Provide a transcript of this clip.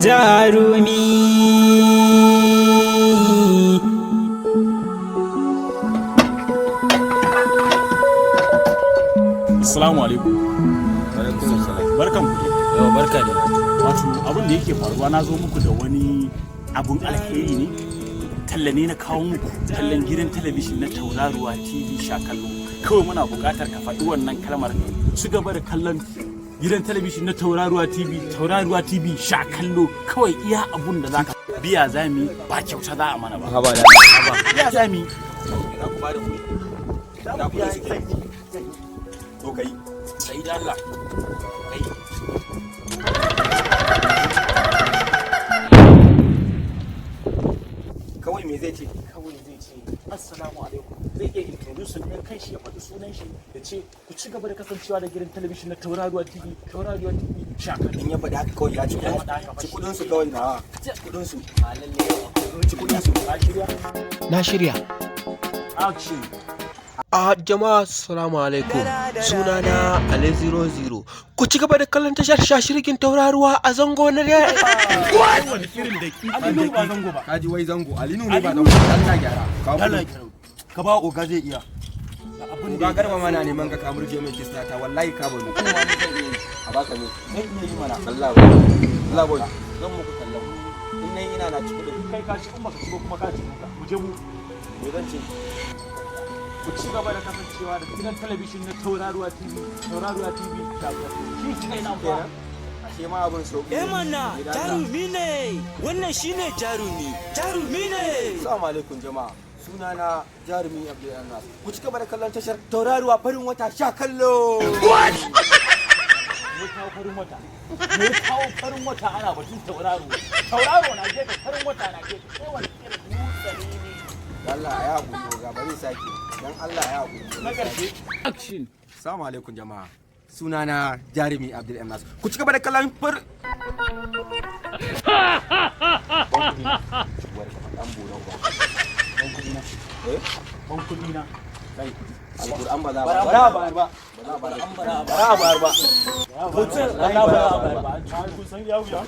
Jarumi. Assalamu alaikum. Barkan ku. Yawa, barka da. Wato abin da yake faruwa, na zo muku da wani abun alheri ne. Talla ne na kawo muku, tallan gidan talabijin na Tauraruwa TV Sha Kallo. Kawai muna buƙatar ka faɗi wannan kalmar. Ci gaba da kallon gidan talabijin na Tauraruwa TV, Tauraruwa TV Sha Kallo. Kawai iya abun da zaka biya za mu yi, ba kyauta za a mana ba. Haba da. Haba. Biya za mu yi. Za ku ba da kuɗi? Za Na mu biya. kuɗi suke? To kai. Sai da Allah. Kai. Kawai me zai ce? Kawai zai ce assalamu alaikum, zai iya introducing ɗin kanshi, ya faɗi sunan shi, ya ce ku ci gaba da kasancewa da gidan talabijin na Tauraruwa TV, Tauraruwa TV Shakar. In ya faɗi haka kawai ya ci Ya faɗi haka fa. Ci kuɗin su kawai na. Ci kuɗin su. Ci kuɗin su. Ka shirya? Na shirya. Action. A jama'a, assalamu alaikum. Sunana Ali 00. Ku ci gaba da kallon tashar shashirgin Tauraruwa a zango na Wani irin da ki Alinu ba zango ba. Kaji wai zango. Alinu ne ba zango. Allah gyara. Ka Allah. kuɗi. Ka ba oga zai iya abin Oga Garba mana neman ka kamurje mai kista ta, wallahi ka bano. A baka ne. Zan iya yi mana. Allah boy. Allah boy. Zan muku tallan. In nayi ina na ci kuɗin. Kai ka ci, in baka ci ba kuma ka ci duka. Mu je mu. Me zan ce? Ku ci gaba da kasancewa da gidan talabijin na Tauraruwa TV, Tauraruwa TV Shakar. Shi kai nan fa. Kenan. Ashe ma abin sauƙi. Eh mana, jarumi ne. Wannan shine jarumi. Jarumi ne. Assalamu alaikum jama'a. Sunana Jarumi Abdul Anas. Ku ci gaba da kallon tashar Tauraruwa farin wata sha kallo. Me kawo farin wata? Me kawo farin wata? Ana batun tauraro, tauraro na gefe, farin wata na gefe, sai wani irin dutse ne? Allah ya haƙuri oga, bari sake. Dan Allah ya haƙuri. Na ƙarshe, action. Assalamu alaikum jama'a. Sunana Jarumi Abdul Anas. Ku ci gaba da kallon far Dan buran ba. Ban kuɗi na. Eh? Ban kuɗi na. Kai. Alƙur'an ba za ba. Bara ba ba. Bara ba ba. Hotel Allah ba ba ba. Kun san ya wuya.